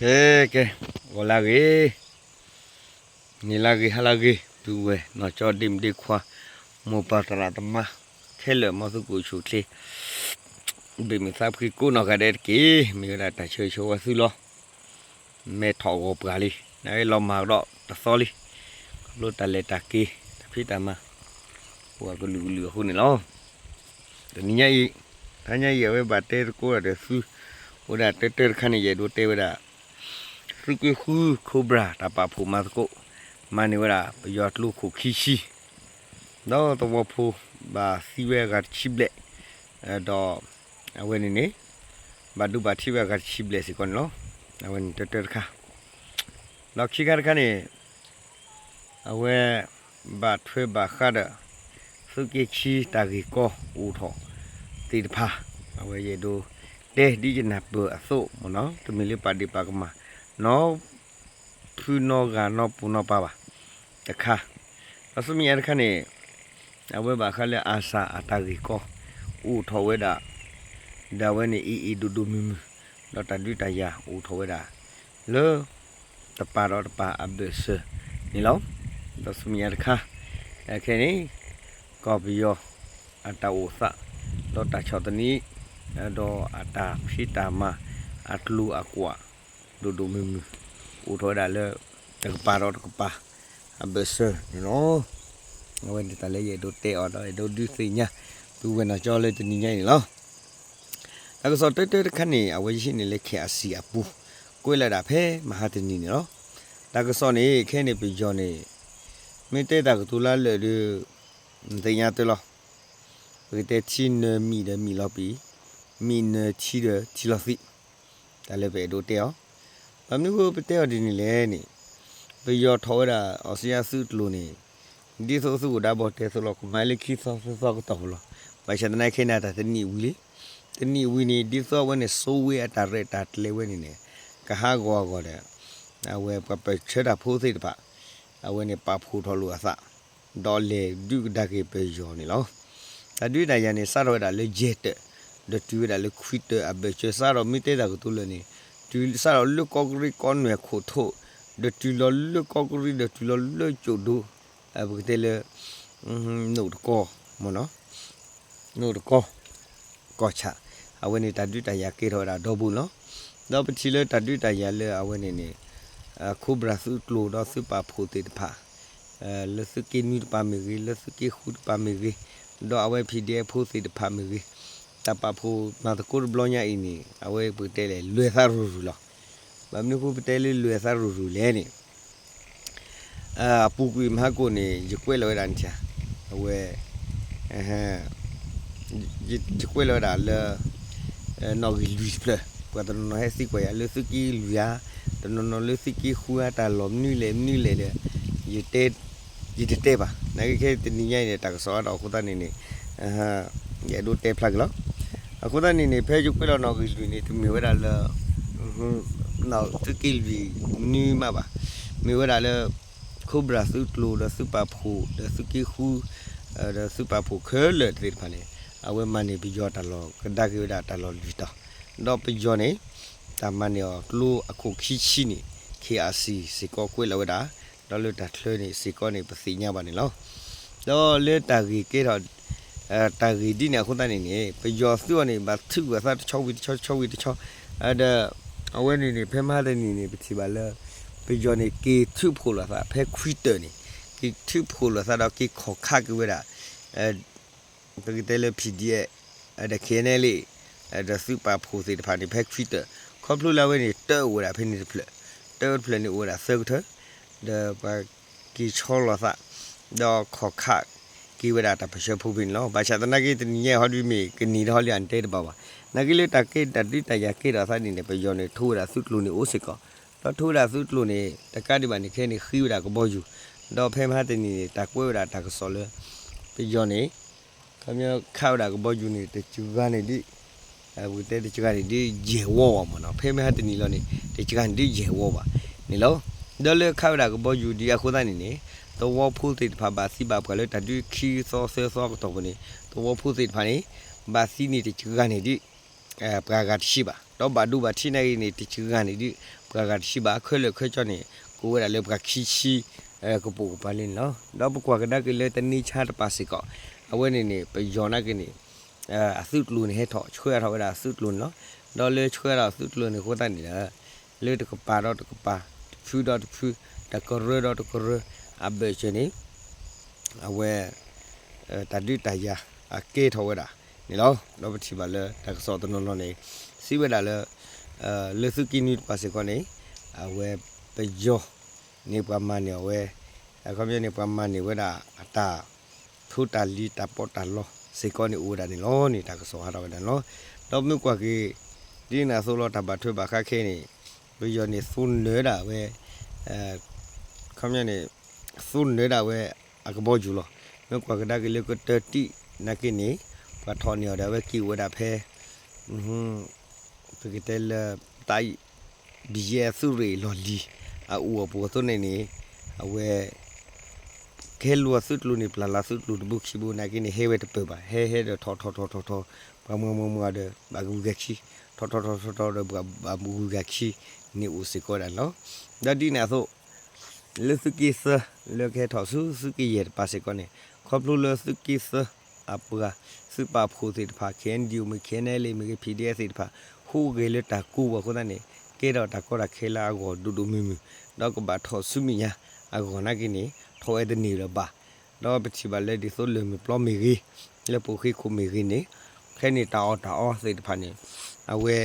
ကဲ ကဲ, ဂီၤလၢဂ့ၤ, နံၤလၢဂ့ၤ ဟါလၢဂ့ၤ, ပုၢ်ဝဲၢ်နီၢ်ကၠီ ဒ့မုၣ်ဒ့ခွါ, မိၢ်ပၢ်သရၣ်သမါ ခဲလၢာ် မ်သုကအိၣ်ဆူၣ်အိၣ်ချ့ ဘၣ်မုာ်သးဖှံကိးနီၢ်ဂၤဒဲးတက့ၢ်. မ့ၢ်ဝဲဒၣ်တၢ်ဆၢဂ့ၤဆၢဝါသုလီၤ. မဲထီၣ်ဂီၤပှၤလံ, နလီၤမၢ်ကဒီးတသီလံ, ခီဖျိတၢ်လဲၤတၢ်က့ၤ တၢ်ဖံးတၢ်မၤ အိၣ်အကလုာ်ကလုာ်အဃိန့ၣ်လီၤ. တနံၤညါအံၤ, တနံၤညါအံၤ အဝဲဘၣ်တဲသကိးဒီးသု အိၣ်ဒၣ်တၢတၢတခါန့ၣ် ယအဲၣ်ဒိးတဲဝဲဒၣ် သုးက့ဃု Cobra တၢ်ပာ်ဖှိၣ်မၤသကိး မၤန့ၢ်ဝဲဒၣ် ပယီၤကျိခိၣ်ခံဆံ ဒီးသဝီဖိဘၣ်သံဝဲအဂၤတဆံဘျဲၣ်, ဒီးအဝဲန့ၣ်န့ၣ် ဘၣ်ဒိဘၣ်ထံးဝဲအဂၤတဆံဘျဲၣ်စ့ၢ်ကီးန့ၣ်လီၤ. အဝဲန့ၣ်တၢတၢတခါ, ဒီးခံခါတခါန့ၣ် အဝဲ ဘၣ်ထွဲဘၣ်ဃးဒီး သုးက့ခံတၢ်ဂ့ၢ်ကီအိၣ်ထီၣ်သ့ၣ်တဖၣ်, အဝဲယအဲၣ်ဒိးတဲဒ်ယနၢ်ပၢၢ်အသိးမ့ၢ်နီၤ, တမ့ၢ်လၢပာ်ဒ့ၣ်ပာ်ကမၣ် နီဖုနီဂၤနီပူၤနီပၤဘၣ် တခါ, ဒီးဆူမဲာ်ညါတခါန့ၣ် အဝဲဘၣ်ဃးလၢ ARSA အတၢ်ဂ့ၢ်ကီ အိၣ်ထီၣ်ဝဲဒၣ် ဒီးအဝဲန့ၣ် အ့ၣ်အ့ၣ် ဒိၣ်ဒိၣ်မုၢ်မုၢ်, ဒီးတၢ်ဒုးတၢ်ယၤအိၣ်ထီၣ်ဝဲဒၣ် လၢ တပၤဒီးတပၤအဘၢၣ်စၢၤန့ၣ်လီၤ. ဒီးဆူမဲာ်ညါတခါ အခဲန့ၣ် ကီၢ်ပယီၤအတၢ်အိၣ်သး ဒီးတၢ်ဆီၣ်သနံး ဒီးအတၢ်ဖံးတၢ်မၤ အကျိၤအကွာ် ဒိၣ်ဒိၣ်မုၢ်မုၢ် အိၣ်ထီၣ်ဝဲဒၣ်လၢ တကပၤဒီးတကပၤ အဘၢၣ်စၢၤန့ၣ်လီၤ. အဝဲန့ၣ်တၢ်လၢယအဲၣ်ဒိးတဲအီၤဒီး အဲၣ်ဒိးဒုးသ့ၣ်ညါ ပုၢ်ဝဲၢ်နီၢ်ကၠီလၢတနံၤညါအံၤန့ၣ်လီၤ. တၢ်ကစီၣ်တၢတၢတခါန့ၣ် အဝဲယဟံးန့ၢ်လၢ KIC အပူၤ ကွဲးလီၤဒၣ်ဖဲမဟါတနံၤန့ၣ်လီၤ. တၢ်ကစီၣ်န့ၣ် ခဲန့ၣ်ပယီၤန့ၣ် မ့ၢ်တဲတၢ်ကတိၤလၢလၢာ်ဒီး နသ့ၣ်ညါတၢ်လီၤ. ပကတဲထံနၢမံၤဒီးမံၤလီၤပံၤ, မံၤနၢထံဒီးထံလီၤသံး, တၢ်လၢပအဲၣ်ဒိးတဲအီၤ. ဘၣ်မနုၤဃိပတဲအီၤဒ်န့ၣ်လဲၣ်န့ၣ်, ပယီၤထီၣ်ဝဲဒၣ် အီစံယါသုးကျိၤန့ၣ် ဒ်သိးသုးခိၣ်ဒၣ်ဘီတဲသိးလီၤ ကမၤလၢခံသီသၢသီကတီၢ်ဖိလီၤ. ဘၣ်ဆၣ်သနာ်က့န့ၣ် တၢ်တနံၣ်ဝံၤလံ, တနံၣ်ဝံၤန့ၣ် ဒ်သိးအဝဲန့ၣ် စိဝ့အတၢ်ရဲၣ်တၢ်ကျဲၤဝဲန့ၣ်န့ၣ် ကဟးဂီၤအဂီၢ်ဒီး အဝဲပှၤပၢၢ်ဆၢတၢ်ဖိသ့ၣ်တဖၣ် အဝဲန့ၣ်ပာ်ဖှိၣ်ထီၣ်လိာ်အသး ဒီးလဲၤဒုးကဒါက့ၤပယီၤန့ၣ်လီၤ. တၢ်ဒုးတၢ်ယၤန့ၣ် စးထီၣ်ဝဲဒၣ်လၢယဲၢ်တၢၢ် ဒီးတုၤဝဲဒၣ်လၢခွံတၢၢ်အဘၢၣ်စၢၤ စးထီၣ်မ့ၢ်တဲတၢ်ကတိၤလၢာ်န့ၣ် တုၤစးထီၣ်လၢကီၢ်ကရံကီၢ်နွဲၣ်ခိၣ်ထိး ဒီးတုၤလီၤလၢကီၢ်ကရံ ဒီးတုၤလီၤလၢကၠိၣ်ဒိ ပကတဲလၢ နိၣ်တကီၢ် မ့ၢ်နီၤ နိၣ်တကီၢ် ကီၢ်ဆၣ် အဝဲန့ၣ်တၢ်ဒုးတၢ်ယၤကဲထီၣ်ဝဲဒၣ်ဒီဘိလီၤ. ဒီးပထံၣ်လၢတၢ်ဒုးတၢ်ယၤလၢအဝဲန့ၣ်န့ၣ် Cobra သုးကျိၤဒီးသုးပာ်ဖှိၣ်သ့ၣ်တဖၣ် လၢသုးက့နွံတပၤမ့ၢ်ဂ့ၤ လၢသုးက့ဃုတပၤမ့ၢ်ဂ့ၤ ဒီးအဝဲ PDF ဖိသ့ၣ်တဖၣ်မ့ၢ်ဂ့ၤ တၢ်ပာ်ဖှိၣ်မၤသကိးတဘျီညါအံၤန့ၣ် အဝဲပကတဲလဲၣ် လဲၤသးရူၤရူၤလီၤ. ဘၣ်မနုၤဃိပတဲလၢလဲၤသးရူၤရူၤလဲၣ်န့ၣ် အပူၤကွံာ်မဟါကိၣ်န့ၣ် ယကွဲးလီၤဝဲဒၣ်န့ၣ် အဝဲ ယကွဲးလီၤဝဲဒၣ်လၢ နီၣ်ဂံၢ်လွံၢ်တဖျၢၣ် ပှၤတနီၤနီၤဟဲသံကွၢ်ယၤလၢသုးက့လွံၢ်ဧါ, တနီၤနီၤလၢသုးက့ဃုဧါ တၢ်လီၢ်မနုၤလဲၣ်မနုၤလဲၣ်ဒီး ယတဲ ယတတဲဘၣ်. နာ်က့ခဲတနံၤညါအံၤန့ၣ် တၢ်ကစီၣ်အါထီၣ်အဃိသတးန့ၣ်န့ၣ် ယအဲၣ်ဒိးတဲဖျါက့ၤလီၤ. အဃိသတးန့ၣ်န့ၣ် ဖဲယကွဲးလီၤနီၣ်ဂံၢ်လွံၢ်န့ၣ် တမ့ၢ်ဝဲဒၣ်လၢ သုးက့လွံၢ်နွံမးဘၣ်. မ့ၢ်ဝဲဒၣ်လၢ Cobra သုးကျိၤဒီးသုးပာ်ဖှိၣ်ဒီးသုးက့ဃု ဒီးသုးပာ်ဖှိၣ်ခဲလၢာ်သ့ၣ်တဖၣ်န့ၣ် အဝဲမၤန့ၢ်ပယီၤတၢ်လီၢ်ကဒါက့ၤဝဲဒၣ်တၢ်လီၢ်လွံၢ်တီၤ, ဒီးပယီၤန့ၣ် တၢ်မၤန့ၢ်အီၤကျိအခိၣ်ခံဆံန့ၣ် KIC စ့ၢ်ကီးကွဲးလီၤဝဲဒၣ်, ဒီးလၢတၢ်ချၢန့ၣ်စ့ၢ်ကီးန့ၣ် ပသ့ၣ်ညါဘၣ်န့ၣ်လီၤ. ဒီးလၢတၢ်ဂ့ၢ်ကဲထီၣ် တၢ်ဂ့ၢ်ဒ်န့ၣ်အဃိသတးန့ၣ်န့ၣ် ပယီၤသုးအီၤန့ၣ် ဘၣ်ထုးကွံာ်အသးတဆီဝံၤတဆီ တဆီဝံၤတဆီ, ဒီး အဝဲန့ၣ်န့ၣ် ဖဲမဟါတနံၤန့ၣ် ပထံၣ်ဘၣ်လၢ ပယီၤန့ၣ် က့ၤထုးဖှိၣ်လိာ်သး ဖဲခွံတၢၢ်န့ၣ် က့ၤထုးဖှိၣ်လိာ်သးဒီးက့ၤခီၣ်ခးက့ၤဝဲဒၣ် ပကတဲလၢ PDF ဒီး KNLA ဒီးသုးပာ်ဖှိၣ်သ့ၣ်တဖၣ်န့ၣ် ဖဲခွံတၢၢ်, ခီဖျိလၢအဝဲန့ၣ် တၢၢ်အိၣ်ဝဲဒၣ်ဖဲန့ၣ်တဖျၢၣ်, တၢၢ်တဖျၢၣ်န့ၣ်အိၣ်ဝဲဒၣ်သၢကထၢ, ဒီးပှၤက့ၤဆီလီၤသး ဒီးခီၣ်ခးက့ၤဝဲဒၣ်တၢ်ပၢၢ်ဆၢဖိဖဲန့ၣ်လီၤ. ဘၣ်ဆၣ်သနာ်က့တနံၤညါအံၤဟီဒုးမ့ၢ်ကန့ၢ်တဟီလံဧါ နတဲတဘၣ်ဘၣ်. နာ်က့လၢတၢ်ကဲတၢ်ဒုးတၢ်ယၤကဲထီၣ်အသးန့ၣ်န့ၣ် ပယီၤန့ၣ် ထိဝဲဒၣ်သုးကျိၤန့ၣ်အိၣ်စ့ၢ်ကီး, ဒီးထိဝဲဒၣ်သုးကျိၤန့ၣ် တကးဒံးဘၣ်န့ၣ် ခဲန့ၣ်ဃ့ဝဲဒၣ်ကဘီယူၤ, ဒီးဖဲမဟါတနံၤန့ၣ် တၢ်ကွဲးဝဲဒၣ်တၢ်ကစီၣ်လၢ ပယီၤန့ၣ် ခီပညီခးဝဲဒၣ်ကဘီယူၤန့ၣ် တစှၤန့ၣ်ဒ် ပကတဲတစှၤန့ၣ်ဒ်ယဲၢ်ဝီဘၣ်မ့ၢ်နီၤ, ဖဲမဟါတနံၤလီၤန့ၣ် တစှၤန့ၣ်ဒ်ယဲၢ်ဝီဘၣ်န့ၣ်လီၤ. ဒီးလၢခးဝဲဒၣ်ကဘီယူၤဒ်အဃိသတးန့ၣ်န့ၣ် သဝီဖိသ့ၣ်တဖၣ်ဘၣ်သံဘၣ်ပှၢ်လၢတၢ်ဒုးခံသီသၢသီအကတီၢ်ပူၤန့ၣ် သဝီဖိသ့ၣ်တဖၣ်န့ၣ် ဘၣ်သံန့ၣ်တစှၤန့ၣ်ဒ် ပှၤဂၤတဆံဘၣ်. ဒီးဘၣ်ဒိဘၣ်ထံးနာ်က့န့ၣ် တဆံဂၤန့ၣ်ဒ် ပှၤဂၤတဆံဘၣ် ခဲလၢာ်ခဲဆ့န့ၣ် ကိးဝဲဒၣ်လၢပှၤခံဆံ ကပိာ်ကပၤလံန့ၣ်လီၤ. ဒီးပကွၢ်ကဒါက့ၤလၢတနံၤဆါတပၤစ့ၢ်ကီး အဝဲန့ၣ်န့ၣ် ပယီၤနာ်က့န့ၣ် အသုးကျိၤန့ၣ် ဟဲထီၣ်ဆှၢထီၣ်ဝဲဒၣ်အသုးကျိၤန့ၣ်လီၤ. ဒီးလၢဆှၢထီၣ်အသုးကျိၤန့ၣ်အဃိသတးန့ၣ်ဒီး လၢတကပၤဒီးတကပၤ တဖုဒီးတဖု တကရၢဒီးတကရၢ အဘၢၣ်စၢၤန့ၣ် အဝဲ တၢ်ဒုးတၢ်ယၤအကဲထီၣ်ဝဲဒၣ်န့ၣ်လီၤ. ဒီးပထံၣ်ဘၣ်လၢတၢ်ကစီၣ်တနီၤနီၤန့ၣ် စံးဝဲဒၣ်လၢ လၢသုးက့နွံတပၤစ့ၢ်ကီးန့ၣ် အဝဲပယီၤန့ၣ်ပှၤမၤန့ၢ်အဝဲ အခီပညီန့ၣ် ပှၤမၤန့ၢ်ဝဲဒၣ်အတၢ်ထိတၢ်လံၤတၢ်ပီးတၢ်လီစ့ၢ်ကီးန့ၣ်အိၣ်ဝဲဒၣ်န့ၣ်လီၤန့ၣ် တၢ်ကစီၣ်ဟးထီၣ်ဝဲဒၣ်န့ၣ်လီၤ. ဒီးမ့ၢ်ကွၢ်က့ၤ ဒ်န့ၣ်အသိးလီၤ တၢ်ဘၣ်ထွဲဘၣ်ဃးခဲအံၤန့ၣ် ပယီၤန့ၣ်သူနၢၤဒၣ်ဝဲ ခီပညီန့ၣ် သူနၢၤဒၣ်ဝဲအကဘီယူၤလီၤ. မ့ၢ်ကွၢ်ကဒါက့ၤလၢကတၢၢ်တံၢ်နာ်က့န့ၣ် ပှၤထီၣ်န့ၢ်အီၤဒၣ်ဝဲက့ၤအိၣ်ဝဲဒၣ်ဖဲ ပကတဲလၢ တၢ် ဘံယဲၢ်သုးရ့ၣ်လီၢ်လံၤ အအိၣ်အပူၤအသိးန့ၣ်န့ၣ် အဝဲ ကဟဲလူၤအသုးကျိၤန့ၣ် ပျၢ်လီၤသုးကျိၤတဘိခံဘိနာ်က့န့ၣ် ဟဲဝဲတပၢၢ်ဘၣ် ဟဲဟဲဒီးထီၣ်ထီၣ်ထီၣ်ထီၣ်ထီၣ် ပှၤမုၢ်မုၢ်မုၢ်ဒီး ဘၣ်ဂုၤဂၤခံ ထီၣ်ထီၣ်ထီၣ်ထီၣ်ထီၣ်ဒီး ဘၣ်ဂုၤဂၤခံန့ၣ်အိၣ်စ့ၢ်ကီးဝဲဒၣ်န့ၣ်လီၤ. ဒီးဒ်န့ၣ်အသိး လၢသုးက့သၢ လၢကဟဲထီၣ်ဆူသုးက့ယဲၢ်တပၤစ့ၢ်ကီးန့ၣ် ခီဖျိလၢသုးက့သၢအပှၤ သုးပာ်ဖှိၣ်သ့ၣ်တဖၣ် ခဲအံၤဒံး အိၣ်မ့ၢ် ခဲအံၤဒံး မ့ၢ်ဂ့ၤ ဖံးဒံး သ့ၣ်တဖၣ် ဟူးဂဲၤလၢတၢ်ကိးပူၤအဃိသတးန့ၣ် ကဲထီၣ်တၢ်ကီတၢ်ခဲလၢအဂီၢ်ဒိၣ်ဒိၣ်မုၢ်မုၢ် ဒီးကဘၣ်ထီၣ်ဆူမဲာ်ညါအဂီၢ်နာ်က့န့ၣ် ထီၣ်ဝဲတန့ၢ်လၢၤဘၣ်. ဒီးပထံၣ်ဘၣ်လၢဒ်သိးလၢၢ်မ့ၢ်ပျီမ့ၢ်ဂ့ၤ လၢပိာ်ဃ့ခိၣ်မ့ၢ်ဂ့ၤန့ၣ် ခဲန့ၣ်တၢ်အီၣ်တၢ်အီသ့ၣ်တဖၣ်န့ၣ် အဝဲ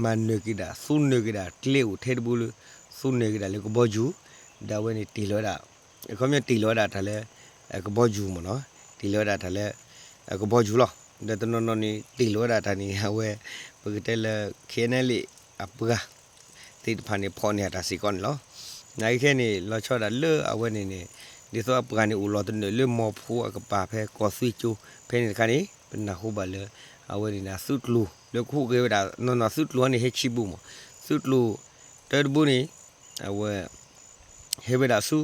မၤနၢၤက့ၤဒၣ် သူနၢၤက့ၤဒၣ် ကျဲအိၣ်ထဲတဘိလၢ သူနၢၤက့ၤဒၣ်လၢကဘီယူၤ ဒီးအဝဲန့ၣ်တ့ၢ်လီၤဝဲဒၣ် အခီပညီတ့ၢ်လီၤဝဲဒၣ်တၢ်လၢ ကဘီယူၤမ့ၢ်နီၤ တ့ၢ်လီၤဝဲဒၣ်တၢ်လၢ ကဘီယူၤလီၤ. ဒီးတနီၤနီၤန့ၣ် တ့ၢ်လီၤဝဲဒၣ်တၢ်န့ၣ် အဝဲ ပကတဲလၢ ခဲအံၤဒံး အပှၤ သ့ၣ်တဖၣ်န့ၣ် ဖီၣ်န့ၢ်အတၢ်စ့ၢ်ကီးန့ၣ်လီၤ. နာ်က့ခဲန့ၣ် လီၤဆီဒၣ်လၢအဝဲန့ၣ်န့ၣ် ဒ်သိးအပှၤန့ၣ်အိၣ်လီၤတနၢၣ်လၢမီၤဖိအကပၤ ဖဲကီၢ်သွ့ကၠိ ဖဲန့ၣ်တခါန့ၣ် ပနၢ်ဟူဘၣ်လၢ အဝဲန့ၣ်န့ၣ် သုးကျိၤလၢကဟူးဂဲၤဝဲဒၣ် နီၢ်နီၢ်သုးကျိၤန့ၣ် ဟဲခံဘိမး သုးကျိၤတၢတဘိန့ၣ် အဝဲ ဟဲဝဲဒၣ်ဆူ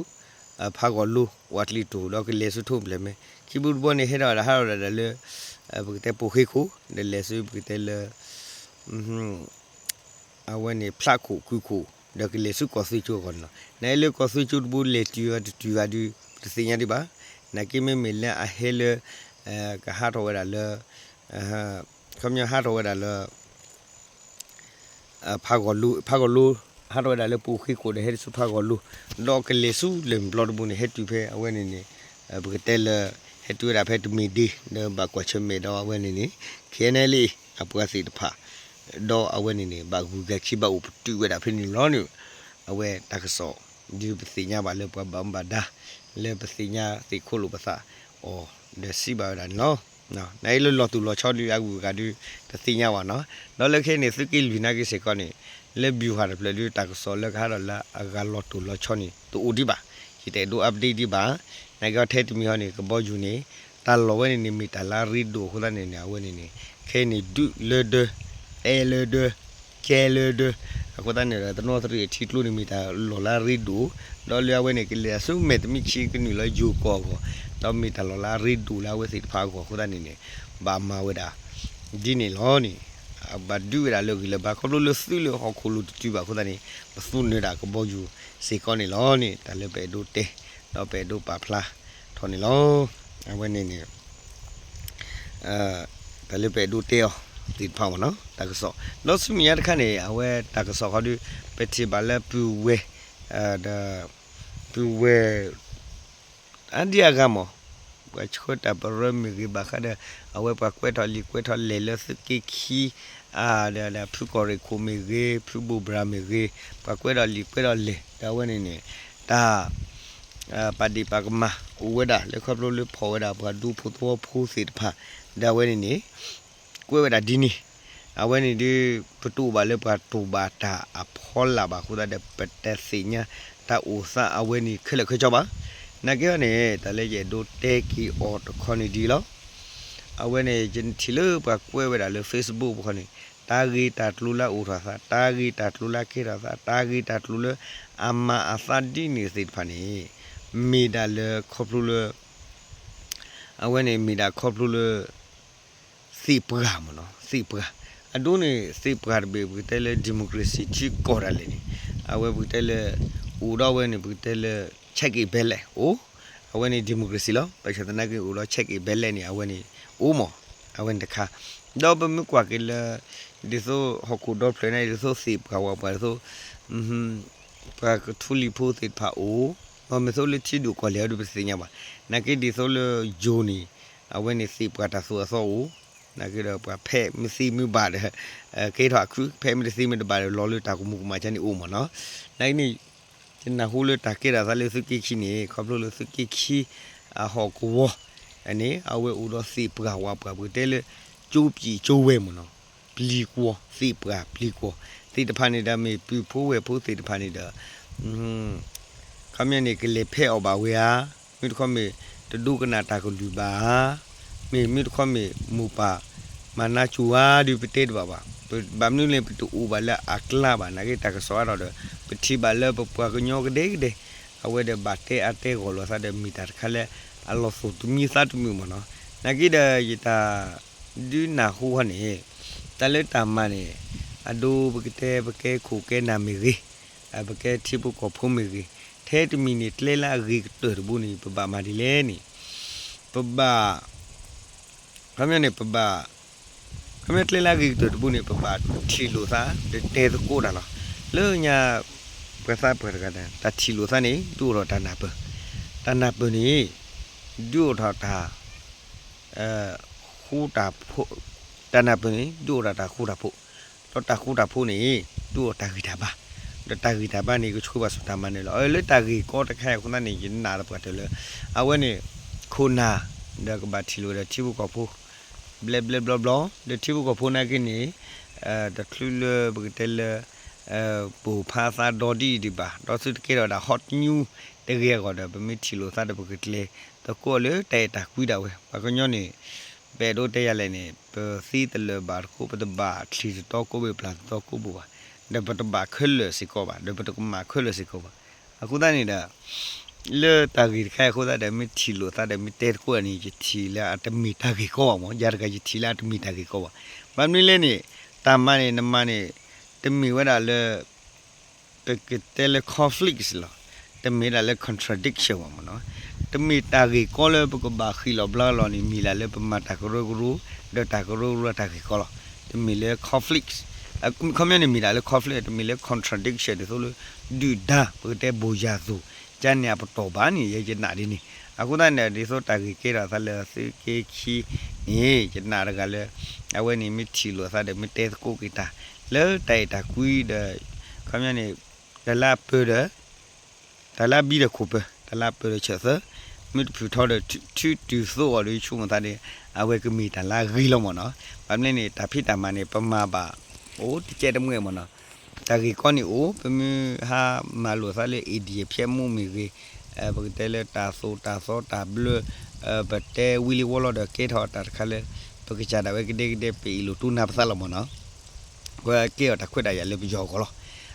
ဖးဂီၤလိ ဝးကျံတိၢ် ဒီးကလဲၤဆူထိၣ်ဖျဲၣ်မဲ ခံဘိတဘိန့ၣ် ဟဲထီၣ်ဝဲဒၣ်ဟးထီၣ်ဝဲဒၣ်လၢ ပကတဲပိာ်ဃ့ခိၣ် ဒီးလဲၤဆူပကတဲလၢ အဝဲန့ၣ် ဖျးခိၣ်ကုၢ်ခိၣ် ဒီးကလဲၤဆူကီၢ်သွ့ကၠိအဂီၢ်န့ၣ်လီၤ. နာ်က့လၢကီၢ်သွ့ကၠိတဘိလဲၤတုၤအီၤတတုၤအီၤဒုး ပတသ့ၣ်ညါဒံးဘၣ်. နာ်က့မ့မ့ၢ်လၢအဟဲလၢ ကဟးထီၣ်ဝဲဒၣ်လၢ ခီပညီဟးထီၣ်ဝဲဒၣ်လၢ ဖးဂီၤလိ ဖးဂီၤလိ ဟးထီၣ်ဝဲဒၣ်လၢပိာ်ဃ့ခိၣ်ဒီးဟဲဆူဖးဂီၤလိ ဒီးကလဲၤဆူလၢၢ်မ့ၢ်ပျီတဘိန့ၣ် ဟဲတုၤဖဲအဝဲန့ၣ်န့ၣ် ပကတဲလၢ ဟဲတုၤဝဲဒၣ်ဖဲတမ့ၢ်ဒ့ ဒီးဘၣ်ကွၢ်ဆၢၣ်မဲာ်ဒီးအဝဲန့ၣ်န့ၣ် ခဲအံၤဒံး အပှၤသ့ၣ်တဖၣ် ဒီးအဝဲန့ၣ်န့ၣ် ဘၣ်ဂုၤဂၤခံဘၣ်အိၣ်ပတုာ်ဝဲဒၣ်ဖဲန့ၣ်လီၤန့ၣ် အဝဲတၢ်ကစီၣ် ဒ်ပသ့ၣ်ညါဘၣ်လၢပှၤဘၣ်မူဘၣ်ဒါ လၢပသ့ၣ်ညါသ့ၣ်ခိၣ်လိာ်ပသးအီၤ ဒီးစံးဘၣ်ဝဲဒၣ်န့ၣ်လီၤ. နာ်က့လၢလီၤတိၢ်လီၤဆီဒုးအဂုၤအဂၤဒုး တသ့ၣ်ညါဘၣ်နီၤ. ဒီးလၢခဲအံၤန့ၣ် သုးက့လွံၢ်နာ်က့စ့ၢ်ကီးန့ၣ် လၢ ဗျူဟာ တဖျၢၣ်ဒုး တၢ်ကစီၣ်လၢကဟးထီၣ်လၢအဂၤလီၤတိၢ်လီၤဆီန့ၣ် တအိၣ်ဒံးဘၣ်. ယတအဲၣ်ဒိး update ဒံးဘၣ်. နာ်က့အီၤထဲတမံၤဟီန့ၣ် ကဘီယူၤန့ၣ် တၢ်လီၢ်ဝဲန့ၣ်န့ၣ် မ့ၢ်တၢ်လၢအရ့ဒိၣ်အဃိသတးန့ၣ်န့ၣ် အဝဲန့ၣ်န့ၣ် ခဲအံၤန့ၣ် ဒုးလၢဒၢ အဲၣ်လၢဒၢ ကဲလၢဒၢ အဃိသတးန့ၣ်ဒီး တနီသရံၣ်ထံကျိန့ၣ် မ့ၢ်တၢ်လီၢ်လၢအရ့ဒိၣ် ဒီးလၢအဝဲန့ၣ် ကလဲၤဆူမဲာ်တမံၤဆံးကနုာ်လၢယိၤကီၢ်အဂီၢ် ဒီးမ့ၢ်တၢ်လီၢ်လၢအရ့ဒိၣ်လၢအဝဲသ့ၣ်တဖၣ်အဂီၢ်အဃိသတးန့ၣ်န့ၣ် ဘၣ်မၤဝဲဒၣ် ဒ်န့ၣ်လီၤန့ၣ် ဘၣ်ဒုးဝဲဒၣ်လၢဂံၢ်လၢဘါ ခီဖျိလၢသုးလၢဟီၣ်ခိၣ်လိၤတတုၤဘၣ်အဃိသတးန့ၣ် ပသူနၢၤဒၣ်ကဘီယူၤစ့ၢ်ကီးန့ၣ်လီၤန့ၣ် တၢ်လၢပအဲၣ်ဒိးတဲ ဒီးပအဲၣ်ဒိးပာ်ဖျါထီၣ်န့ၣ်လီၤ. အဝဲန့ၣ်န့ၣ် တၢ်လၢပအဲၣ်ဒိးတဲအီၤသ့ၣ်တဖၣ်မ့ၢ်နီၤ တၢ်ကစီၣ် ဒီးဆူမဲာ်ညါတခါန့ၣ် အဝဲတၢ်ကစီၣ်ခီဒုး ပထံၣ်ဘၣ်လၢပုၢ်ဝဲၢ် ဒီး ပုၢ်ဝဲၢ် အါဒံအါဂၤမး ပှၤဆှၢတၢ်ပရၢမ့ၢ်ဂ့ၤဘၣ်ဃးဒီး အဝဲပှၤကွဲးထီၣ်လံာ်ကွဲးထီၣ်လဲၢ်လၢသုးက့ခံ ဒီးဖုကီၢ်ရ့ၣ်ခိၣ်မ့ၢ်ဂ့ၤ ဖုဘိၣ်ဘြၣ်မ့ၢ်ဂ့ၤ ပှၤကွဲးထီၣ်လံာ်ကွဲးထီၣ်လဲၢ် ဒီးအဝဲန့ၣ်န့ၣ် တၢ် ပာ်ဒ့ၣ်ပာ်ကမၣ်အိၣ်ဝဲဒၣ်လၢခီဖျိလၢဖီၣ်ဝဲဒၣ်ပှၤဒူဖိသဝီဖိသ့ၣ်တဖၣ် ဒီးအဝဲန့ၣ်န့ၣ် ကွဲးဝဲဒၣ်ဒ်န့ၣ် အဝဲန့ၣ်ဒုး ပတအိၣ်ဘၣ်လၢပှၤတိၢ်ဘၣ်တၢ်အဖီလာ်ဘၣ်အဃိသတးဒီး ပတသ့ၣ်ညါတၢ်အိၣ်သးအဝဲန့ၣ်ခဲလၢာ်ခဲဆ့ဘၣ်. နာ်က့န့ၣ် တၢ်လၢယအဲၣ်ဒိးတဲက့ၤအီၤတခီန့ၣ်ဒ်လီၤ. အဝဲန့ၣ် ယထံၣ်လၢပှၤကွဲးဝဲဒၣ်လၢ Facebook ပူၤခီန့ၣ် တၢ်ဂ့ၢ်တၢ်ကျိၤလၢအအိၣ်ထီၣ်အသး တၢ်ဂ့ၢ်တၢ်ကျိၤလၢအကဲထီၣ်အသး တၢ်ဂ့ၢ်တၢ်ကျိၤလၢအမၤအသးဒ်န့ၣ်သ့ၣ်တဖၣ်န့ၣ် မ့ၢ်ဒၣ်လၢခီဖျိလၢ အဝဲန့ၣ်မ့ၢ်ဒၣ်ခီဖျိလၢ သ့ၣ်ပှၢ်မ့ၢ်နီၤ သ့ၣ်ပှၢ် အဒိန့ၣ် သ့ၣ်ပှၢ်တဘ့ၣ် ပကတဲလၢ democracy ထံကီၢ်ဒၣ်လဲာ်န့ၣ် အဝဲပကတဲလၢ အိၣ်ဒီးအဝဲန့ၣ် ပကတဲလၢ check and balance အိၣ်, အဝဲန့ၣ် democracy လီၤ. ဘၣ်ဆၣ်သနာ်က့အိၣ်ဒီး check and balance န့ၣ် အဝဲန့ၣ် အိၣ်မး, အဝဲန့ၣ်တခါ, ဒီးပမ့ၢ်ကွၢ်က့ၤလၢ ဒ်သိးဟီၣ်ခိၣ်ဒီဖျၢၣ်န့ၣ် ဒ်သိးသ့ၣ်ပှၢ်ဝးပှၢ်ဒ်သိး ပှၤကထူလံၤဖိသ့ၣ်တဖၣ်အိၣ်, မ့ၢ်သိးလၢထံဒိၣ်ကီၢ်လဲၢ်အဒိပသ့ၣ်ညါဘၣ်, နာ်က့ဒ်သိးလၢယိၤန့ၣ် အဝဲန့ၣ်သ့ၣ်ပှၢ်တၢ်သိၣ်အသီအိၣ်, နာ်က့ဒီးပှၤဖဲမ့ၢ်သ့မ့ၢ်ဘၣ်ဒီး ကဲထီၣ်အခု, ဖဲမ့ၢ်တသ့မ့ၢ်တဘၣ်ဒီး လီၤလၢတၢ်ကမူၤကမၣ်ကန့ၣ်အိၣ်မးနီၤ, နာ်က့န့ၣ် ယနၢ်ဟူလၢတၢ်ကဲထီၣ်သးလၢသုးက့ခံန့ၣ် ခီဖျိလၢသုးက့ခံ အဟီၣ်ကဝီၤန့ၣ် အဝဲအိၣ်ဒီးသ့ၣ်ပှၢ်ဝးပှၢ် ပကတဲလၢ ကၠိပျံၤကၠိဝဲမးနီၤ, ပျံၤကွီၤ သ့ၣ်ပှၢ်ပျံၤကွီၤ သ့ၣ်တဖၣ်န့ၣ်ဒီးမ့ၢ်ပုၢ်ဖိဝဲၢ်ဖိသ့ၣ်တဖၣ်န့ၣ်ဒီး ခီပညီန့ၣ် ကလဲၤဖဲအီၣ်ဘၣ်ဝဲဧါ, မ့ၢ်တခီမ့ၢ် တဒိကနၣ်တၢ်ကလုၢ်ဘၣ်ဧါ, မ့ၢ်မ့ၢ်တခီမ့ၢ် မိၢ်ပၢ်မၤနါစိၤဧါ ဒုးပတဲတဘၣ်ဘၣ်. ဘၣ်မနုၤလဲၣ် ပတအိၣ်ဘၣ်လၢအကျါဘၣ်, နာ်က့တၢ်ကစီၣ်အါထီၣ်ဒီး ပထံၣ်ဘၣ်လၢပပှၤကညီကဒဲကဒဲ အဝဲဒီးဘၣ်တဲအါတဲဂီၢ်လိာ်သးဒီး မ့ၢ်တၢ်တခါလၢအလီၤသိၣ်တမံၤသးတမုာ်မးနီၤ. နာ်က့ဒီးယတၢ်ဒုးနၢ်ဟူဟီန့ၣ် တၢ်လၢတၢ်မၤန့ၣ် အဒိပကတဲပကဲခိၣ်ကဲနၢ်မ့ၢ်ဂ့ၤ, ပကဲထံဖိကီၢ်ဖိမ့ၢ်ဂ့ၤ, ထဲတမံၤန့ၣ် ကျဲလၢအဂ့ၤကတၢၢ်တဘိန့ၣ် ပဘၣ်မၤဒ်လဲၣ်န့ၣ် ပဘၣ် ခီပညီန့ၣ် ပဘၣ် ခီပညီကျဲလၢအဂ့ၤကတၢၢ်တဘိန့ၣ် ပဘၣ်ထံၣ်လိာ်သး ဒီးတဲသကိးတၢ်လီၤ. လၢညါ ပှၤသးပှၢ်တဂၤန့ၣ် တၢ်ထံၣ်လိာ်သးန့ၣ် ဒုးအိၣ်ထီၣ်တၢ်နၢ်ပၢၢ်, တၢ်နၢ်ပၢၢ်န့ၣ် ဒုးအိၣ်ထီၣ်တၢ် ဃူတၢ်ဖိး, တၢ်နၢ်ပၢၢ်န့ၣ် ဒုးအိၣ်ထီၣ်တၢ်ဃူတၢ်ဖိး, ဒီးတၢ်ဃူတၢ်ဖိးန့ၣ် ဒုးအိၣ်တၢ်ဂံၢ်တၢ်ဘါ, ဒီးတၢ်ဂံၢ်တၢ်ဘါန့ၣ် ကဆှၢဘၣ်ဆူတၢ်မၤနၢၤလီၤ. လၢတၢ်ဂ့ၢ်ကီတခါအံၤအဃိသတးန့ၣ် ယနာ်သပှၢ်တၢၢ်လၢ အဝဲန့ၣ် ခိၣ်နၢ် ဒီးကဘၣ်ထံၣ်လိာ်ဒီးထံဖိကီၢ်ဖိ ဘျဲဘျဲဘျီဘျီ, ဒီးထံဖိကီၢ်ဖိနာ်က့န့ၣ် တချုးလၢပကတဲလၢ ပိာ်ဖးသးဒီဒ်အံၤဒံးဘၣ်, ဒီးသုတကဲထီၣ်ဒၣ် hot news တဂ့ၤအဂီၢ်ဒီး ပမ့ၢ်ထံၣ်လိာ်သးဒီးပကကျဲၤသကိးလၢတၢ်အဲၣ်တၢ်ကွံဒၣ်ဝဲ. ပှၤကညီန့ၣ် ပအဲၣ်ဒိးတဲယၤလဲၣ်န့ၣ် ပသ့တလၢာ်ဘၣ်တကိး ပတဘၣ်ချံၣ်တတီကိးဘ့ၣ်ပျၢ်တတီကိးဘ့ၣ်ဘၣ်, ဒီးပတဘၣ်ခဲလၢာ်စ့ၢ်ကီးဘၣ်, ဒီးပတကမၣ်ခဲလၢာ်စ့ၢ်ကီးဘၣ်. အဃိသတးန့ၣ်ဒီး လၢတၢ်ဂ့ၢ်တခါအံၤအဃိသတးဒီး မ့ၢ်ထံၣ်လိာ်သးဒီးမ့ၢ်တဲသကိးန့ၣ် ယထံၣ်လၢအတမ့ၢ်တၢ်ဂ့ၢ်ကီဘၣ်မး, ယၤတဂၤယထံၣ်လၢအတမ့ၢ်တၢ်ဂ့ၢ်ကီဘၣ်. ဘၣ်မနုၤလဲၣ်န့ၣ် တၢ်မၤန့ၣ် နမၤန့ၣ် တမ့ၢ်ဝဲဒၣ်လၢ ပကတဲလၢ conflict လီၤ, တမ့ၢ်ဒၣ်လၢ contradiction ဘၣ်မးနီၤ, တမ့ၢ်တၢ်ဂ့ၢ်ကီလၢပကဘၣ်ဃ့ၢ်လီၤဘျါလီၤန့ၣ် မ့ၢ်ဒၣ်လၢပမၤတၢ်ကရၢကရိ ဒီးတၢ်ကရၢကရိတၢ်ဂ့ၢ်ကီလီၤ. တမ့ၢ်လၢ conflict ခီပညီန့ၣ် မ့ၢ်ဒၣ်လၢ conflict တမ့ၢ်လၢ contradiction ဒ်သိးလၢ ဒုၣ်ဒါ ပကတဲဘိၣ်ယၢ်သိၣ် ကန့ၣ်အပတီၢ်ဘၣ်န့ၣ် ယဲယနာ်ဒ်န့ၣ်. အဃိသတးန့ၣ် ဒ်သိးတၢ်ဂ့ၢ်ကဲထီၣ်သးလၢသုးက့ခံန့ၣ် ယနာ်တဂၤလၢ အဝဲန့ၣ်မ့ၢ်ထံၣ်လိာ်သးဒီးမ့ၢ်တဲသကိးက့ၤတၢ် လၢတၢ်အဲၣ်တၢ်ကွံဒီး ခီပညီန့ၣ် တၢ်လၢအပၢၢ်ဒီး တၢ်လၢအဘံဒီးခိၣ်ပၢၤ တၢ်လၢအပၢၢ်ဒီးဆၢၣ်သၢ မ့ၢ်တဖုၣ်ထီဒီး ထုတုၤသိးအီၤဒီး ယဆိကမိၣ်သးဒီး အဝဲကမ့ၢ်တၢ်လၢအဂ့ၤလီၤမးနီၤ. ဘၣ်မနုၤန့ၣ် တၢ်ဖံးတၢ်မၤန့ၣ် ပမၤဘၣ် အိၣ်တကဲတမှဲမးနီၤ. တၢ်ဂ့ၢ်ကီန့ၣ်အိၣ် ပမ့ၢ်ဟးမၤလိာ်သးလၢ Indian ဖျဲမူးမ့ၢ်ဂ့ၤ, ပကတဲလၢတၢ်သိၣ်တၢ်သီတၢ်ဘျၢ, ပတဲဝံၤလံဝီလီၤဒီးကဲထီၣ်တၢ်တခါလၢ ပကစၢ်ဒၣ်ဝဲကဒဲကဒဲ ပအ့ၣ်လိာ်တူၢ်နၢ်ပသးလီၤမးနီၤ. အဝဲကဲထီၣ်တၢ်ခွဲးတၢ်ယာ်လၢပယီၤအဂီၢ်လီၤ.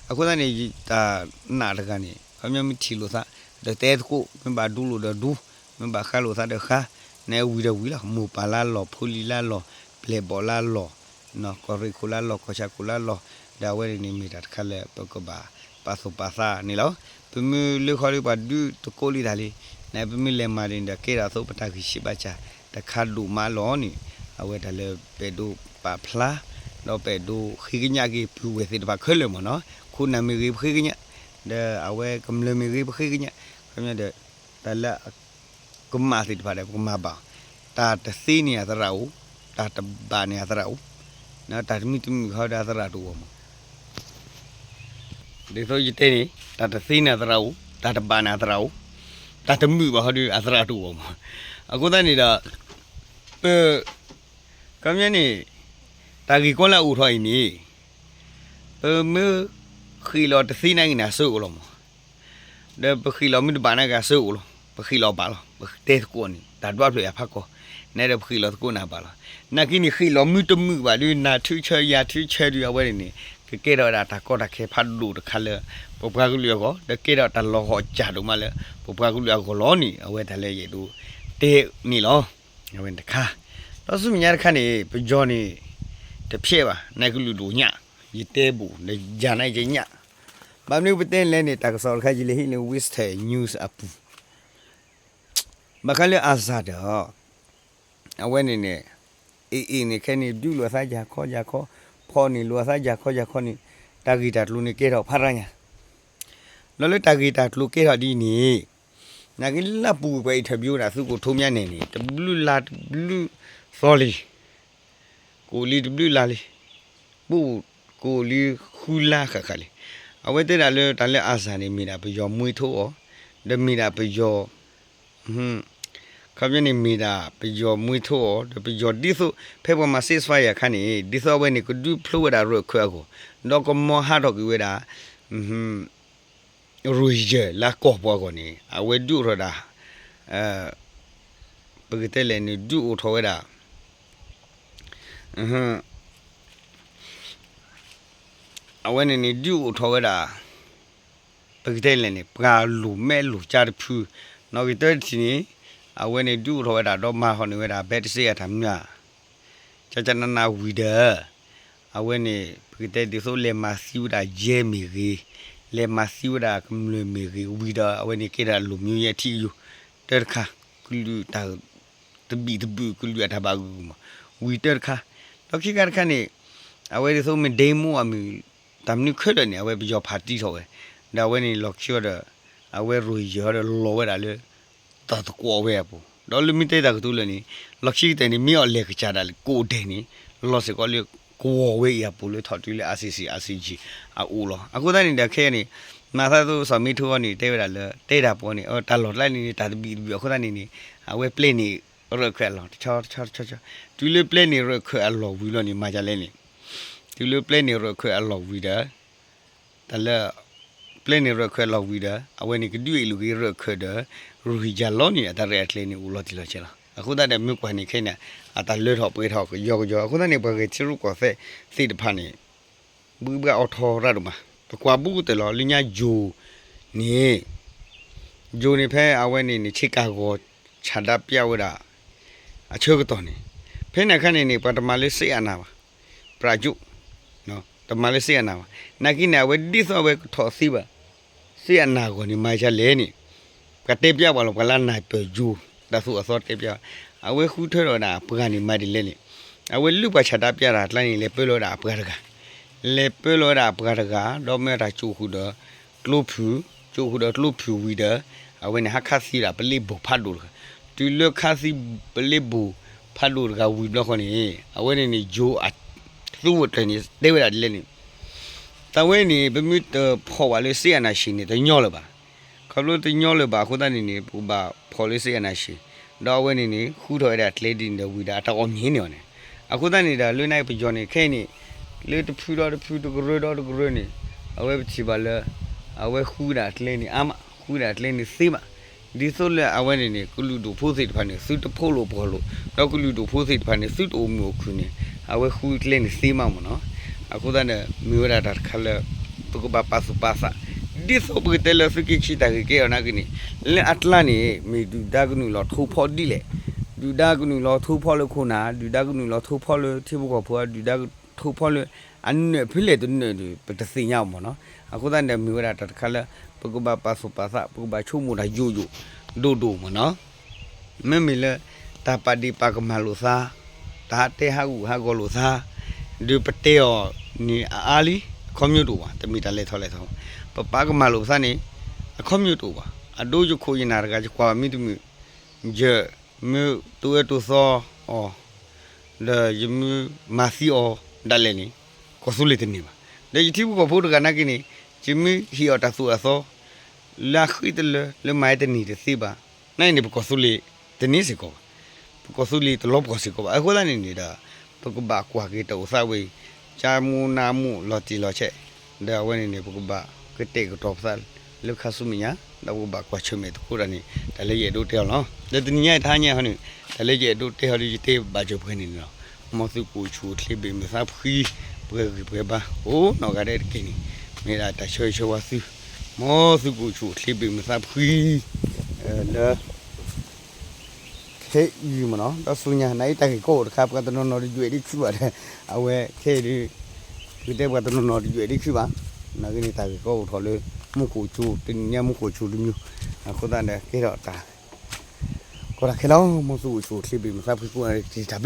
အဃိသတးန့ၣ် တၢ်နာ်တဂၤန့ၣ် ခီပညီမ့ၢ်ထံၣ်လိာ်သး ဒီးတဲသကိး, မ့ၢ်ဘၣ်ဒူလိာ်ဒီးဒူ, မ့ၢ်ဘၣ်ဃါလိာ်သးဒီးဃါ, နဲဝံၤဒီးဝံၤလီၤ, မိၢ်ပၢ်လၢလီၢ်, ဖိလံၤလၢလီၢ်, ပျဲၢ်ဘီၣ်လၢလီၢ်, ကီၢ်ရ့ၣ်ခိၣ်လၢလီၢ်, ကီၢ်ဆၣ်ခိၣ်လၢလီၢ်, ဒီးအဝဲန့ၣ်န့ၣ်မ့ၢ်တၢ်တခါလၢ ပကဘၣ်ပာ်သူၣ်ပာ်သးန့ၣ်လီၤ. ပမ့ၢ်လၢခီဒီးပှၤဒုးသကိးလံတၢ်လံ, န့ၣ်ပမ့ၢ်လဲၤမၤန့ၣ်ဒီးကဲထီၣ်အသိးပတၢ်ဂံၢ်ဆံးဘါစၢ် တခါဒိၣ်မးလီၤန့ၣ်, အဝဲတၢ်လၢပအဲၣ်ဒိးပာ်ဖျါ ဒီးပအဲၣ်ဒိးဃ့ကညးက့ၤပုၢ်ဝဲၢ်သ့ၣ်တဖၣ်ခဲလၢာ်မးနီၤ, ခိၣ်နၢ်မ့ၢ်ဂ့ၤပဃ့ကညး, ဒီးအဝဲကမျၢၢ်မ့ၢ်ဂ့ၤပဃ့ကညး, ခီပညီဒီး တၢ်လၢကမၣ်သ့ၣ်တဖၣ်ဒီးပကမၤဘၣ်, တၢ်တသ့န့ၣ်အသရၣ်အိၣ်, တၢ်တဘၣ်န့ၣ်အသရၣ်အိၣ်, တၢ်တမုာ်တမုာ်ဃီဒီးအသရၣ်တအိၣ်မး ဒ်သိးယတဲန့ၣ် တၢ်တသ့န့ၣ်အသရၣ်အိၣ်, တၢ်တဘၣ်န့ၣ်အသရၣ်အိၣ်, တၢ်တမုာ်ဘၣ်ဃီဒီးအသရၣ်တအိၣ်မး. အဃိသတးန့ၣ်ဒီး ပ ခီပညီန့ၣ် တၢ်ဂ့ၢ်ကီလၢအအိၣ်ထီၣ်အံၤန့ၣ် ပမ့ၢ်ဃ့ၢ်လီၤတသ့နာ်က့န့ၣ် အဆၢအိၣ်လီၤမး, ဒီးပဃ့ၢ်လီၤမ့ၢ်တဘၣ်နာ်က့အဆၢအိၣ်လီၤ, ပဃ့ၢ်လီၤဘၣ်လီၤ, ပတဲသကိးန့ၣ် တၢ်ဒွးဖျၢၣ်အဖးကီၢ်, နဲဒီးပဃ့ၢ်လီၤသကိးန့ၣ်ဘၣ်လီၤ. နာ်က့န့ၣ် ဃ့ၢ်လီၤမ့ၢ်တမုာ်ဘၣ်ဒီး နၤထုဆၢယၤထုဆၢဒီး အဝဲန့ၣ်န့ၣ် ကကဲထီၣ်ဝဲဒၣ်တၢ်ကီတၢ်ခဲဖးဒိၣ်တခါလၢ ပပှၤကလုာ်အဂီၢ်, ဒီးကဲထီၣ်တၢ်လီၤဟီၣ်ကၢ်ဒိၣ်မးလၢ ပပှၤကလုာ်အဂီၢ်လီၤန့ၣ် အဝဲတၢ်လၢယအဲၣ်ဒိးတဲန့ၣ်လီၤ. အဝဲန့ၣ်တခါ, ဒီးဆူမဲာ်ညါတခါန့ၣ် ပယီၤန့ၣ် တဖျဲးဘၣ်, နကလုာ်ဒိၣ်ညၣ်, ယတဲဘူး, နယၤန့ၣ်ယညၣ်. ဘၣ်မနုၤပတဲလဲၣ်န့ၣ် တၢ်ကစီၣ်တခါယလဲၤဟံးလၢ Western News အပူၤ ဘၣ်ဃးလၢ Azad ဒီး အဝဲန့ၣ်န့ၣ် AA န့ၣ် ခဲန့ၣ် ဒုးလိာ်သးယၤခီယၤခီ, ဖီၣ်န့ၢ်လိာ်သးယၤခီယၤခီန့ၣ် တၢ်ဂ့ၢ်တၢ်ကျိၤန့ၣ်ကဲထီၣ်ဖးရါညါ, ဒီးလၢတၢ်ဂ့ၢ်တၢ်ကျိၤကဲထီၣ်ဒ်န့ၣ် နာ်က့လၢပူၤကွံာ်ပှၤ interview ဒၣ်သုးခိၣ်ထူမၠါနဲၣ်န့ၣ် တဘျုးလါတဘျုးသီလံ, ကအိၣ်လံတဘျုးလါလံ, ပအိၣ်ကအိၣ်လံဃုလါဃၣ်ဃၣ်လံ. အဝဲတဲဒၣ်လၢတၢ်လၢ Azad န့ၣ် မ့ၢ်ဒၣ်ပယီၤမွေးထုတ်အီၤ, ဒီးမ့ၢ်ဒၣ်ပယီၤ ခီပညီန့ၣ် မ့ၢ်ဒၣ်ပယီၤမွေးထုတ်အီၤ ဒီးပယီၤဒ်သိး ဖဲပှၤမၤ ceasefire အခါန့ၣ် ဒ်သိးအဝဲန့ၣ် ကဒုးဖျိဝဲဒၣ်ရၢၢ်ခၢၣ်အဂီၢ်, ဒီးကမီၤဟးထီၣ်ကွံာ်ဝဲဒၣ် ရိၣ်ယၢၢ်လၢကီၢ်ပူၤအဂီၢ်န့ၣ် အဝဲဒုးအိၣ်ထီၣ်ဒၣ် ပကတဲလဲၣ်န့ၣ် ဒုးအိၣ်ထီၣ်ဝဲဒၣ် အဝဲန့ၣ်န့ၣ် ဒုးအိၣ်ထီၣ်ဝဲဒၣ် ပကတဲလဲၣ်န့ၣ် ပှၤလိၣ်မဲလိၣ်ကါတဖု, နီၣ်ဂံၢ်တၢတထံၣ်န့ၣ် အဝဲန့ၣ်ဒုးအိၣ်ထီၣ်ဝဲဒၣ် ဒီးမၤထီၣ်န့ၢ်ဝဲဒၣ် ဘဲတစ့အတၢ်မနုၤ ကကနနဝံၤဒီး အဝဲန့ၣ် ပကတဲဒ်သိးလဲၤမၤသံဝဲဒၣ်ယဲမ့ၢ်ဂ့ၤ, လဲၤမၤသံဝဲဒၣ်ကမျၢၢ်မ့ၢ်ဂ့ၤ ဝံၤဒီးအဝဲန့ၣ်ကဲဒၣ်လိၣ်မံၤယဲထံကယိၤ တၢတခါ, ကလုာ်တၢ် တဘံၣ်တဘုၣ် ကလုာ်အတၢ်ဘၣ်ဂုာ်မး, ဝံၤတၢတခါ, ဒီးခံခါတခါန့ၣ် အဝဲဒ်သိးမ့ၢ်ဒ့မိၣ်အမုၢ် တၢ်မနုၤခဲလၢာ်န့ၣ် အဝဲပယီၤဖးတံထီၣ်ဝဲ, ဒီးအဝဲန့ၣ်လီၢ်ခံဒီး အဝဲရိၣ်ယၢၢ်ဒီးလီၤဝဲဒၣ်လၢ တၢ်သကွီၤဝဲအပူၤ, ဒီးလၢမ့ၢ်တဲတၢ်ကတိၤလၢာ်န့ၣ် လီၢ်ခံကတၢၢ်န့ၣ် မ့ၢ်အီၤလဲၤကစၢ်ဒၣ်လၢကိးဒဲးန့ၣ် လီၤစ့ၢ်ကီးလၢကဝီၤဝဲအံၤအပူၤလၢထီၣ်တုၤလၢ ICC ICJ အအိၣ်လီၤ. အဃိသတးန့ၣ်ဒီးခဲအံၤန့ၣ် မၤသးဒ်သိးစီၤမ့ထိအီၤန့ၣ် တဲဝဲဒၣ်လၢ တဲတၢ်ပှၤန့ၣ် တၢ်လီၢ်တၢ်ကျဲန့ၣ်န့ၣ် တၢ်တဘံၣ်တဘုၣ်အဃိသတးန့ၣ်န့ၣ် အဝဲပျဲန့ၢ်ရၢၢ်ခၢၣ်အလီၢ် တဆီတဆီတဆီတဆီ, တုၤလၢပျဲန့ၢ်ရၢၢ်ခၢၣ်အလီၢ်ဝံၤလီၤန့ၣ် မၤဒ်လဲၣ်န့ၣ် တုၤလၢပျဲန့ၢ်ရၢၢ်ခၢၣ်အလီၢ်ဝံၤဒီး တၢ်လၢ ပျဲန့ၢ်ရၢၢ်ခၢၣ်အလီၢ်ဝံၤဒီး အဝဲန့ၣ်ကဒုးအ့ၣ်လိာ်က့ၤရၢၢ်ခၢၣ်ဒီး ရိၣ်ဟံၣ်ယၢ်လီၤန့ၣ် အတၢ်ရဲၣ်အကျဲၤန့ၣ်အိၣ်လီၤတံၢ်လီၤဆဲးလီၤ. အဃိသတးဒီးမ့ၢ်ကွၢ်န့ၣ်ခဲအံၤန့ၣ် အတၢ်လၢထီၣ်ပှဲၤထီၣ်ကယီကယီ အဃိသတးန့ၣ် ပှၤဂဲၤထံရူၢ်ကီၢ်သဲးသ့ၣ်တဖၣ်န့ၣ် ဘုဘၣ်အိးထီၣ်ရၣ်ဒိၣ်မး ပကွၢ်ဘူးကတၢၢ်လီၤလၢညါယိၤန့ၣ် ယိၤန့ၣ်ဖဲအဝဲန့ၣ်န့ၣ် ဆ့ကၤဂီၤဆန္ဒပြဝဲဒၣ် အဆၢကတီၢ်န့ၣ် ဖဲန့ၣ်အခါန့ၣ်န့ၣ် ပှၤတမၤလၢစ့အနၢ်ဘၣ် ပြးကၠိ တမၤလၢစ့အနၢ်ဘၣ်. နာ်က့န့ၣ် အဝဲဒ်သိးအဝဲကထီၣ်သ့ဘၣ် စ့အနၢ်အဂီၢ်န့ၣ် မၤဒ်လဲၣ်န့ၣ် ပှၤတဲပျးပှၤလီၤ ပှၤလၢအနၢ်ပၢၢ်ယိၤ တၢ်သိၣ်အသီတဲပျး အဝဲဃုထၢထီၣ်ဝဲဒၣ်အပှၤန့ၣ် မၤဒ်လဲၣ်န့ၣ် အဝဲလၢပှၤဆန္ဒပြတၢ်အကျါန့ၣ် လဲၤပၢလီၤဝဲဒၣ်အပှၤတဂၤ လဲၤပၢလီၤဝဲဒၣ်အပှၤတဂၤ ဒီးမ့ၢ်တၢ်ကၠိၣ်ဃုာ်ဒီး ကျိဖုၣ် ကၠိၣ်ဃုာ်ဒီးကျိဖုၣ်ဝံၤဒီး အဝဲန့ၣ်ဟးခးသံဒၣ်ပလ့းဘိၣ်ဖးဒိၣ်တဂၤ တုၤလၢခးသံပလ့းဘိၣ်ဖးဒိၣ်တဂၤဝံၤဘျီဃီန့ၣ် အဝဲန့ၣ်န့ၣ် ယိၤအသုးဝဲၤကျၢၤန့ၣ် တဲဝဲဒၣ်ဒ်လဲၣ်န့ၣ် တၢ်ဝဲန့ၣ် ပမ့ၢ်တဖီၣ်ဘၣ်လၢစ့အနၢ်ၡ့ၣ်န့ၣ် တညီလၢၤဘၣ်. ခီဖျိတညီလၢၤဘၣ်အဃိသတးန့ၣ်န့ၣ် ပကဘၣ်ဖီၣ်လၢစ့အနၢ်ၡ့ၣ် ဒီးအဝဲန့ၣ်န့ၣ် ဃုထီၣ်ဝဲဒၣ်ကျဲဒ်န့ၣ်ဒီးဝံၤဒီးအတၢ်အီၣ်မ့ၢ်န့ၢ်အီၤန့ၣ် အဃိသတးန့ၣ်ဒီး လၢနပယီၤန့ၣ် ခဲအံၤန့ၣ် လၢတဖုဒီးတဖု တကရၢဒီးတကရၢန့ၣ် အဝဲပထံၣ်ဘၣ်လၢ အဝဲဃုဒၣ်ကျဲန့ၣ်အါမး ဃုဒၣ်ကျဲန့ၣ်သ့မး ဒ်သိးလၢအဝဲန့ၣ်န့ၣ် ကလုာ်ဒူၣ်ဖိသ့ၣ်တဖၣ်န့ၣ် သုတဖိးလိာ်ပှီၢ်လိာ် ဒီးကလုာ်ဒူၣ်ဖိသ့ၣ်တဖၣ်န့ၣ် သုတအိၣ်မုာ်အိၣ်ခုၣ်န့ၣ် အဝဲဃုကျဲန့ၣ်သ့မးမ့ၢ်နီၤ. အဃိသတးန့ၣ် မ့ၢ်ဝဲဒၣ်တၢ်တခါလၢ ပကဘၣ်ပာ်သူၣ်ပာ်သး ဒ်သိးပကတဲလၢသုးက့ခံတၢ်ဂ့ၢ်ကဲထီၣ်နာ်က့န့ၣ် လၢအကျါန့ၣ် မ့ၢ်ဒုၣ်ဒါကနုာ်လီၤထိဖီဒ်လဲၣ် ဒုၣ်ဒါကနုာ်လီၤထိဖီလၢခိၣ်နၢ် ဒုၣ်ဒါကနုာ်လီၤထိဖီလၢထံဖိကီၢ်ဖိ ဒုၣ်ဒါကထိဖီလၢ အနၢၣ်ဖဲလဲၣ်တနၢၣ်ဒီး ပတသ့ၣ်ညါအီၤမ့ၢ်နီၤ. အဃိသတးန့ၣ် မ့ၢ်ဝဲဒၣ်တၢ်တခါလၢ ပကဘၣ်ပာ်သူၣ်ပာ်သး ပကဘၣ်ဆိကမိၣ်တၢ်ယိာ်ယိာ်ဒိၣ်ဒိၣ်မ့ၢ်နီၤ. မ့မ့ၢ်လၢ တၢ်ပာ်ဒ့ၣ်ပာ်ကမၣ်လိာ်သး တၢ်ဟးတဲဟးဂူာ်ဟးဂီၤလိာ်သး ဒီးပတဲအီၤန့ၣ်အအါလံ အခီပညီတအိၣ်ဘၣ် တမ့ၢ်တၢ်လဲၤထီၣ်လဲၤထီ ပပာ်ကမၣ်လိာ်ပသးန့ၣ် အခီပညီတအိၣ်ဘၣ်. အဒိယခိၣ်ယနၢ်တဂၤ ယကွၢ်မ့တမုာ် ယမ့ၢ်တိၢ်အဲၣ်တိၢ်သီအီၤ ဒီးယမ့ၢ်မၤသံအီၤဒၣ်လဲာ်န့ၣ် ကီၢ်သူလ့ၤတန့ၢ်ဘၣ်. ဒီးယထံဖိကီၢ်ဖိတဂၤနာ်က့န့ၣ် ယမ့ၢ်ဟ့ၣ်အီၤတၢ်သိၣ်တၢ်သီ လၢအဃံတလၢ လၢမၤတန့ၢ်တသ့ဘၣ် နာ်က့န့ၣ် ပကီၢ်သူလ့ၤတန့ၢ်စ့ၢ်ကီးဘၣ်. ပကီၢ်သူလ့ၤတလီၤပှီၢ်စ့ၢ်ကီးဘၣ်. အဃိသတးန့ၣ်န့ၣ်ဒီး ပကဘၣ်ကွၢ်က့ၤတၢ်အိၣ်သးဝဲအံၤ ကၢမူနၢမူလီၤတံၢ်လီၤဆဲး ဒီးအဝဲန့ၣ်န့ၣ် ပကဘၣ်ကတဲာ်ကတီၤပသးလၢခါဆူမဲာ်ညါ ဒီးပကဘၣ်ကွၢ်ဆၢၣ်မဲာ်သကိးတၢ်န့ၣ် တၢ်လၢယအဲၣ်ဒိးတဲအီၤလီၤ. ဒီးတနံၤညါအံၤတဟါညါဟီန့ၣ် တၢ်လၢယအဲၣ်ဒိးတဲအီၤဒီးယတဲဘၣ်စၢၤပှဲၤန့ၣ်လီၤ. မ်သုကအိၣ်ဆူၣ်အိၣ်ချ့ဘၣ်မုာ်သးဖှံ ပှဲၤဂံၢ်ပှဲၤဘါ အိၣ်နီၢ်ဂၤဒဲးတက့ၢ်န့ၣ် မ့ၢ်ဒၣ်တၢ်ဆၢဂ့ၤဆၢဝါသု မ်သုကအိၣ်ဆူၣ်အိၣ်ချ့ဘၣ်မုာ်သးဖှံ လၢ ခဲအံၤမ့ၢ်နီၤ ဒီးဆူညါ နအံၤတၢ်ဂ့ၢ်ကီအိၣ်တခါ ပှၤတနီၤနီၤတယွဲၣ်ဒံးခုဘၣ်ဒီး အဝဲခဲအံၤဒုး ပကတဲပှၤတနီၤနီၤတယွဲၣ်ဒံးခုဘၣ်, နာ်က့န့ၣ် တၢ်ဂ့ၢ်ကီအိၣ်ထီၣ်လၢ မူခိၣ်ကၠိ တနံၤညါမူခိၣ်ကၠိတမံၤ အဃိသတးဒီး ကဲထီၣ်တၢ် ကီတၢ်ခဲလီၤ မူခိၣ်ကၠိချ့ဘ့ၣ်မသးဖှံကိးဂၤဒဲး တၢ်